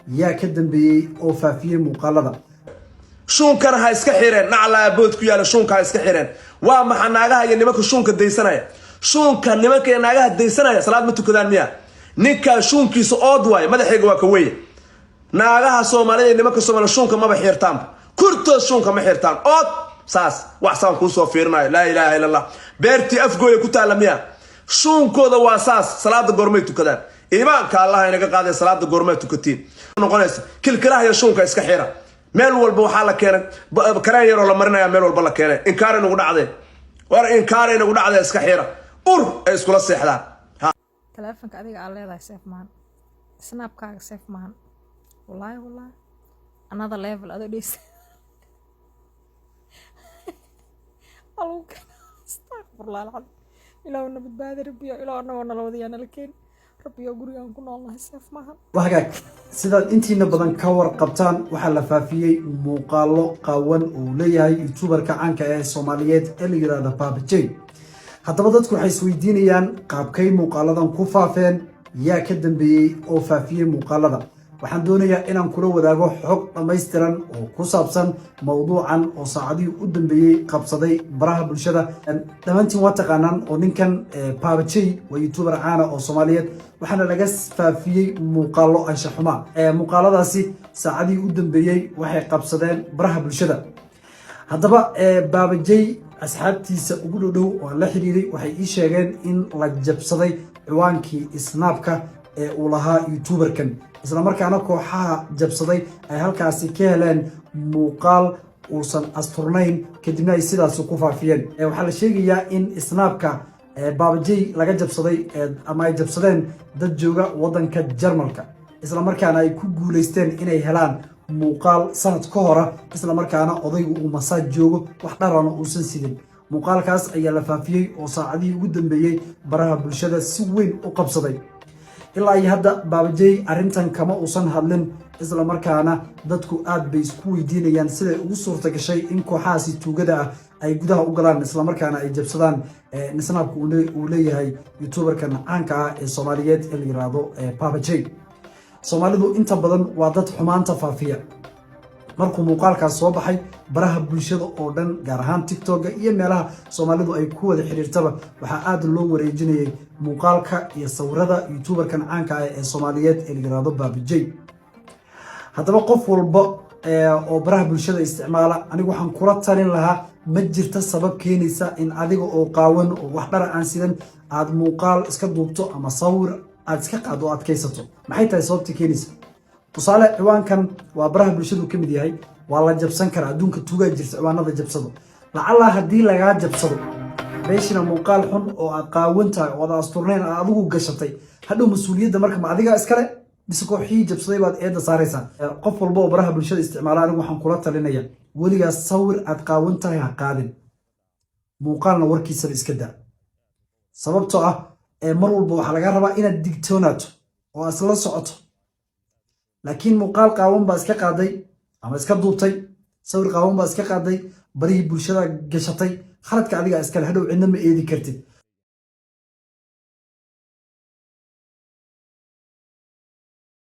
Yaa ka dambeeyey oo faafiyey muuqaalada? Shuunkana ha iska xireen. Naclaa bood ku yaala, shuunka ha iska xireen. Waa maxa naagaha iyo nimanka shuunka daysanaya? Shuunka nimanka iyo naagaha daysanaya salaad ma tukadaan miya? Ninkaa shuunkiisa ood waaye, madaxayga waa ka weye. Naagaha Soomaalida iyo nimanka Soomaalida shuunka maba xirtaanba, kurtood shuunka ma xirtaan. Ood saas wax saan kuusoo fiirinayo. Laa ilaaha illa Allah. Beertii Afgooya ku taalla miya? Shuunkooda waa saas. Salaada goormay tukadaan? Iimaanka Allah inaga qaaday. Salaada goormay tukatiin noqonaysa? Kilkilaha iyo shuunka iska xira. Meel walba waxaa la keenay kareen yaroo la marinaya, meel walba la keenay. Inkaaray nagu dhacdee, war inkaaray nagu dhacdee, iska xira. Ur ay iskula seexdaan. Taleefonka adiga aad leedahay safe maahan, Snapkaaga safe maahan. Wallaahi, wallaahi, another level adoo dheysa. Astaqfirullah alcadiim. Ilaahu na badbaadi, Rabbiyo. Ilaah, anagoo nala wadayaa nala keeni, Rabbiyo. Gurigaan ku noolnahay safe maahan. Hagaag, sidaad intiina badan ka warqabtaan, waxaa la faafiyey muuqaalo qaawan uu leeyahay youtuberka caanka ee Soomaaliyeed ee la yiraahdo Baba J. Haddaba dadku waxay isweydiinayaan qaabkay muuqaaladan ku faafeen, yaa ka dambeeyey oo faafiyey muuqaalada? Waxaan doonayaa inaan kula wadaago xog dhammaystiran oo ku saabsan mowduucan oo saacadihii u dambeeyey qabsaday baraha bulshada. Dhammaantiin waa taqaanaan oo ninkan Baba J waa youtuber caana oo Soomaaliyeed, waxaana laga faafiyey muuqaalo anshaxuma. Muuqaaladaasi saacadihii u dambeeyey waxay qabsadeen baraha bulshada. Haddaba Baba J asxaabtiisa ugu dhow dhow oo aan la xiriiray waxay ii sheegeen in la jabsaday ciwaankii Snapka ee uu lahaa youtuberkan, islamarkaana kooxaha jabsaday ay halkaasi ka heleen muuqaal uusan asturnayn, kadibna ay sidaasi ku faafiyeen. Waxaa la sheegayaa in Snapka Baba J laga jabsaday ama ay jabsadeen dad jooga waddanka Jarmalka, islamarkaana ay ku guulaysteen inay helaan muuqaal sanad ka hora, islamarkaana odaygu uu masaaj joogo, wax dharana uusan sidin. Muuqaalkaas ayaa la faafiyey oo saacadihii ugu dambeeyey baraha bulshada si weyn u qabsaday. Ilaa iyo hadda Baba J arrintan kama uusan hadlin, islamarkaana dadku aad bay isku weydiinayaan siday ugu suurta gashay in kooxahaasi tuugada ah ay gudaha u galaan, islamarkaana ay jabsadaan Snapka uu leeyahay youtuberkan caanka ah ee Soomaaliyeed ee la yiraahdo Baba J. Soomaalidu inta badan waa dad xumaanta faafiya. Markuu muuqaalkaas soo baxay, baraha bulshada oo dhan, gaar ahaan TikToka iyo meelaha Soomaalidu ay ku wada xiriirtaba, waxaa aada loo wareejinayay muuqaalka iyo sawirada youtuberkan caanka ah ee Soomaaliyeed ee la yiraahdo Baba J. Haddaba qof walba oo baraha bulshada isticmaala, anigu waxaan kula talin lahaa: ma jirta sabab keenaysa in adiga oo qaawan oo wax dhara aan sidan aad muuqaal iska duubto ama sawir aad iska qaado o adkaysato. Maxay tahay sababta keenaysa? Tusaale, ciwaankan waa baraha bulshadu ka mid yahay, waa la jabsan karaa. Adduunka tuugaa jirta ciwaanada jabsado. Lacallaa haddii lagaa jabsado meeshina muuqaal xun oo aad qaawan tahay oo aad asturnayn aad adigu gashatay, hadhow mas-uuliyadda marka ma adigaa iskale mise kooxihii jabsaday baad eedda saaraysaa? Qof walba oo baraha bulshada isticmaala, anigu waxaan kula talinaya: weligaas sawir aad qaawan tahay ha qaadin, muuqaalna warkiisaba iska daa. Sababtoo ah mar walba waxaa laga rabaa inaad digtoonaato oo aad isla socoto. Laakiin muuqaal qaawan baa iska qaaday ama iska duubtay, sawir qaawan baa iska qaaday, barihii bulshada gashatay, khaladka adigaa iskale, hadhow cidna ma eedi kartid.